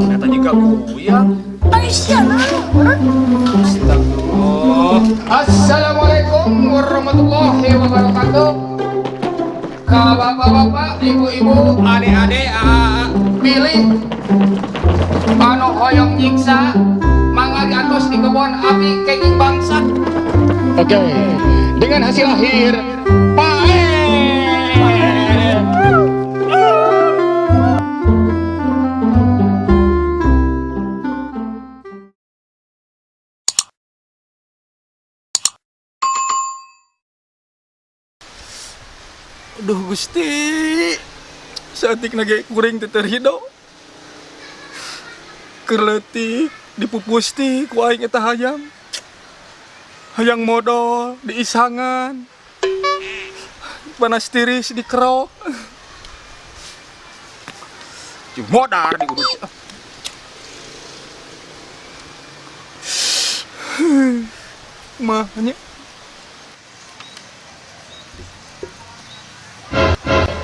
Eta juga kuyang. Aisyah nah. Astagfirullah. Assalamualaikum warahmatullahi wabarakatuh. Ka bapak-bapak, ibu-ibu, adik-adik, aa, pilih anu hoyong nyiksa mangga diantos di kebon api kenging bangsat. Oke, dengan hasil akhir pae. Aduh Gusti. Saeutik ge kuring teh teu rido. Keur leutik dipupusti ku aing eta hayam. Hayang modol diisangan. Panas tiris dikerok. Jeung modar diurut. Mah nya.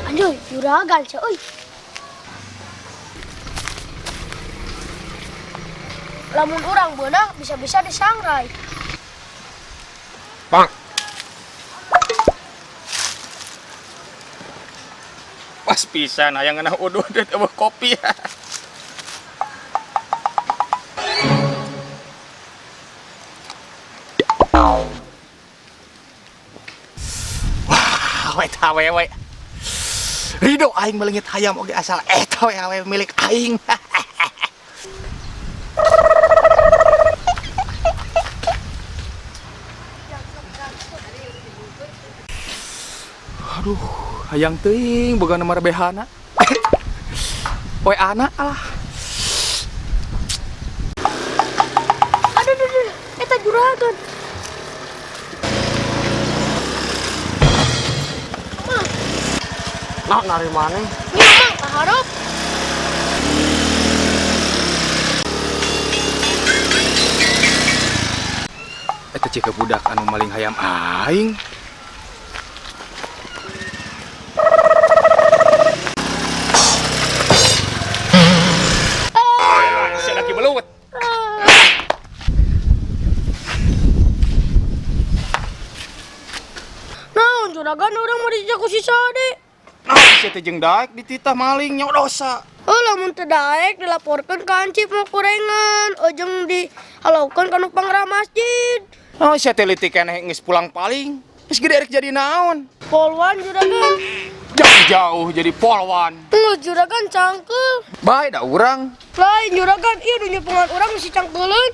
Anjoy, juragan sia euy. Lamun urang beunang bisa-bisa disangrai. Pak. Pas pisan hayang ngeunah udud teh eueuh kopi. Wah, eta awewe. Rido aing meulingit hayam oge asal eta we awewe milik aing. Aduh, hayang teuing boga nomor BH-na. We anak alah. Aduh, aduh, aduh, eta juragan. Mang. Nah, nari mana? Nih, Mang, kaharep. Eta cik budak anu maling hayam aing. Belut. Nah, juragan urang mau dijak ku si Sade. Nah, sia teh jeung daek dititah maling nya dosa. Oh, lamun teu daek dilaporkeun ka hansip mau kurengan, ojeng dihalaukeun ka nu pangrah masjid. Oh, sia teh leutik keneh geus pulang paling. Geus gede rek jadi naon? Polwan juragan. Jauh-jauh jadi polwan. Nggak juragan cangkel. Bae da urang. Lain juragan, ieu nu nyepengan urang si cangkeuleun.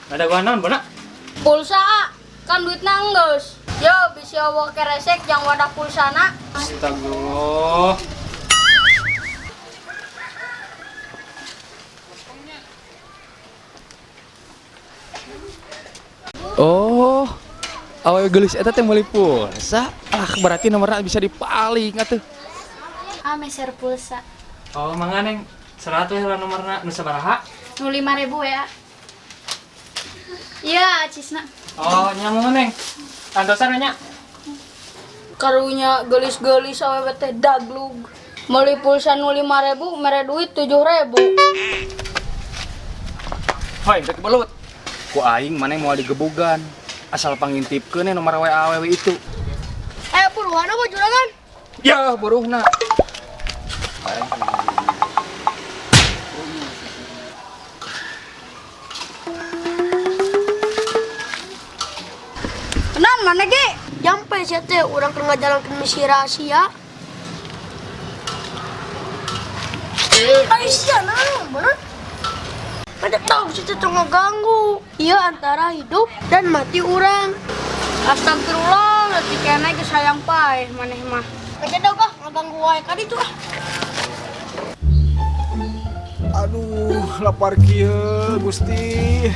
Ada gua naon, Bona? Pulsa, kan duitna enggeus. Yo, bisi awak keresek jang wadah pulsana. Astagfirullah. Oh, awewe geulis eta teh meuli pulsa. Ah, berarti nomorna bisa dipaling atuh. Ah, meser pulsa. Oh, mangga Neng. 100 lah nomorna nu sabaraha? Nu 5000 ya. Iya, acisna. Oh, nya mun Neng. Antosan nya. Karunya geulis-geulis awewe teh daglug. Meuli pulsa nu 5000, mere duit 7000. Hoi, rek belut. Ku aing maneh moal digebugan. Asal pangintipkeun nomor WA awewe itu. Buruan apa juragan? Ya, buruhna. Tenang mana ge? Jampe sia teh urang keur ngajalankeun misi rahasia. Aisyah nah, bener. Ada tahu sih teh ngeganggu. Iya antara hidup dan mati urang. Astagfirullah, leutik keneh geus hayang paeh maneh mah. Aja dong ah, ngeganggu wae ka ditu ah. Aduh, lapar kieu Gusti.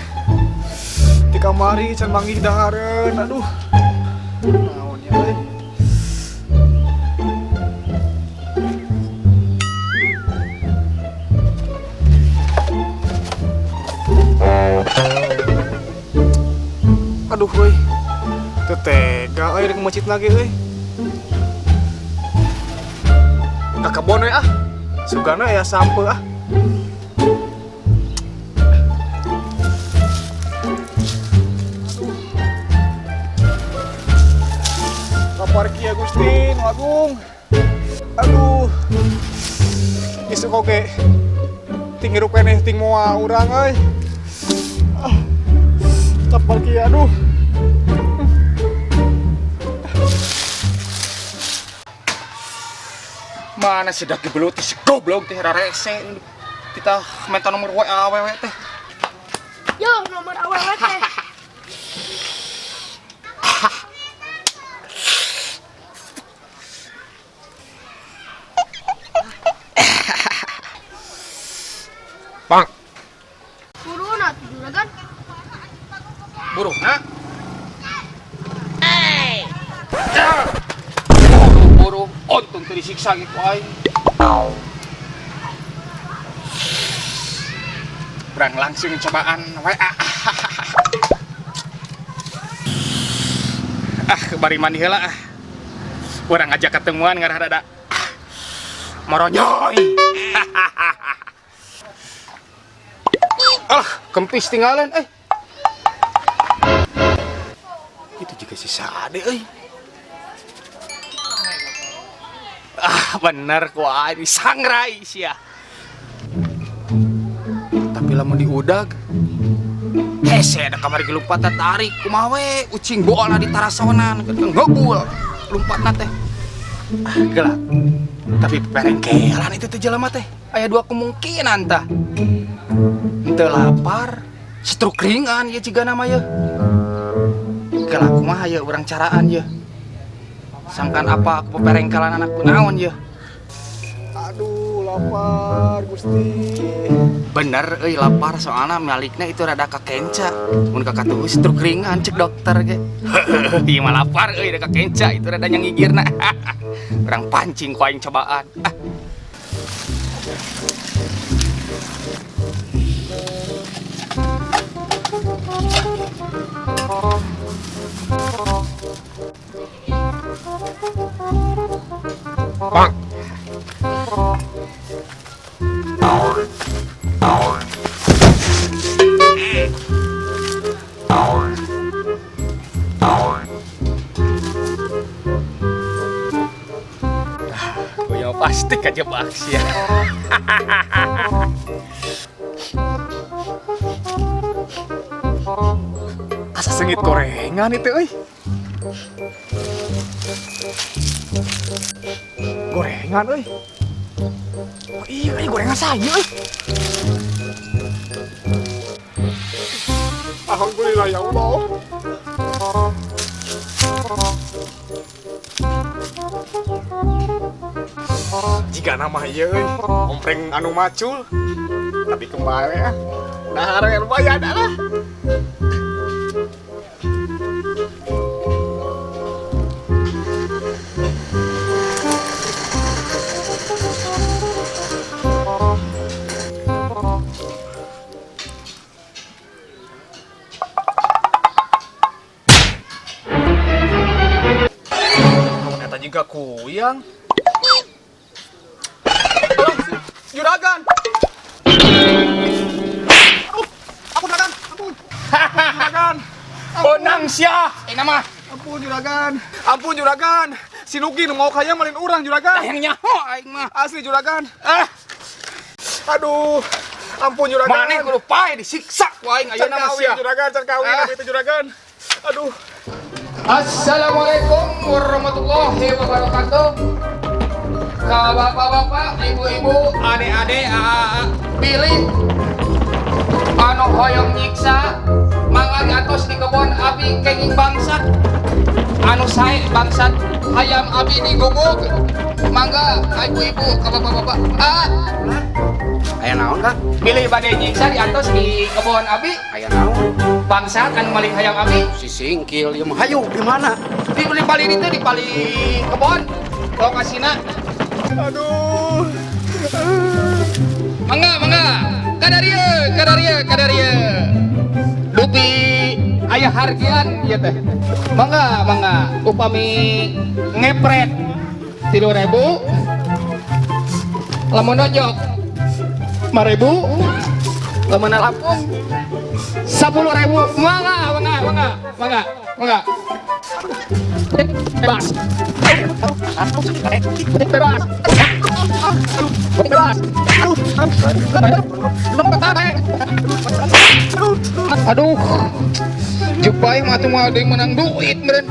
Di kamari can manggih dahareun. Aduh. Naon ya euy. Aduh euy. Teu tega euy rek masjid lagi euy. Ka kebon we ah. Sugana aya sampeu ah. Lapar kieu Gusti Nu Agung. Aduh. Isuk oge ting hirup keneh ting moal urang euy. Ah. Lapar kieu aduh. Mana si daki belut si goblok teh rarese kita minta nomor WA awewe teh. Yo, nomor awewe teh. Bang. Buruhna tuh juragan. Buruhna? Hey. Buruh, untung teu disiksa gitu aing. Urang langsung cobaan WA. Ah, bari mandi heula ah. Urang ngajak ketemuan ngarah rada moronyoy. Ah, kempis tinggalan eh. Itu juga si Sade euy. Ah, bener ku aing sangrai sia. Tapi lamun diudag hese da kamari ge lumpat tarik kumaha we ucing bola di tarasonan ngebul lompatna teh. Ah, gelap. Tapi perengkelan itu teh jelema teh. Aya dua kemungkinan tah. Henteu lapar, stroke ringan ieu cigana mah yeuh. Gelap kumaha yeuh urang caraan yeuh. Sangkan apa aku peperengkelan anak kunaon yeuh. Aduh, lapar Gusti. Bener euy lapar soalna malikna itu rada kakenca. Mun kakatuh stroke ringan cek dokter ge. Ieu mah lapar euy rada kakenca itu rada nyangigirna. Urang pancing ku aing cobaan. Ah. Bang. Gue yang pasti kejebak sih ya. Asa sengit gorengan itu euy. Gorengan euy. Oh iya, euy, gorengan saya euy. Alhamdulillah ya Allah. Jika nama ieu euy, ompreng anu macul. Tapi kembali ah. Nah, lumayan lah. Eta juga kuyang. Juragan. Aduh, ampun juragan, ampun. Juragan. Benang sia, ini mah. Ampun juragan. Ampun juragan. Si Nugi nu mau kaya malin urang juragan. Yang nyaho aing mah. Asli juragan. Ah, Aduh. Ampun juragan. maneh kudu pae disiksa ku aing Can ayeuna mah kawin sia. juragan, can kawin Ah. itu juragan. Aduh. Assalamualaikum warahmatullahi wabarakatuh. Ka bapak-bapak, ibu-ibu, adik-adik, aa, pilih anu hoyong nyiksa mangga diatos di kebon abi kenging bangsat anu sae bangsat hayam abi digugug mangga ka ibu-ibu ka bapak-bapak ah Aya naon Kang? pilih bade nyiksa diatos di kebon abi Aya naon? bangsat anu maling hayam abi Si singkil ieu mah hayu di mana? di pali itu di pali kebon lokasina. Aduh. Mangga, mangga. Kadaria, kadaria, kadaria. Dupi aya hargian ieu teh. Mangga, mangga. Upami ngepret 3.000. Lamun nonjok 5.000, lamun nalapung 10.000. Mangga, mangga, mangga, mangga, mangga. Bebas. Bebas. Bebas. Aduh, Jupai mah tuh ada yang menang duit meren.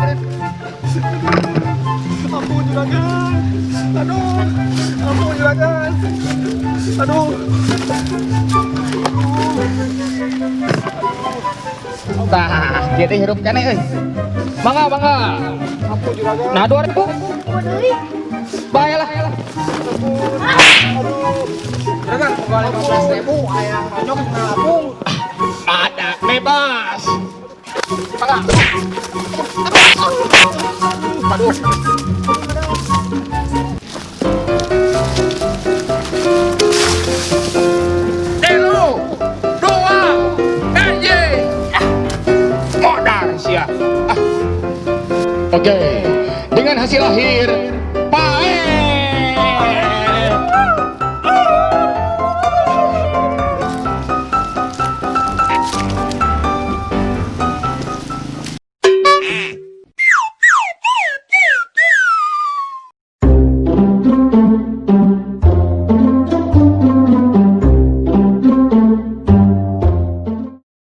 Ampun, juragan. Aduh. Ampun, juragan. Aduh. Tah, jadi hirup keneh euy. Mangga, mangga. Ampun, juragan. Nah, 2.000. Baiklah. Juragan, kembali 15.000 ayang nonyok ngalapung. Ada bebas. Mangga. Aduh. Tilu, dua, hiji. Ah, modar sia. Ah. Oke, dengan hasil akhir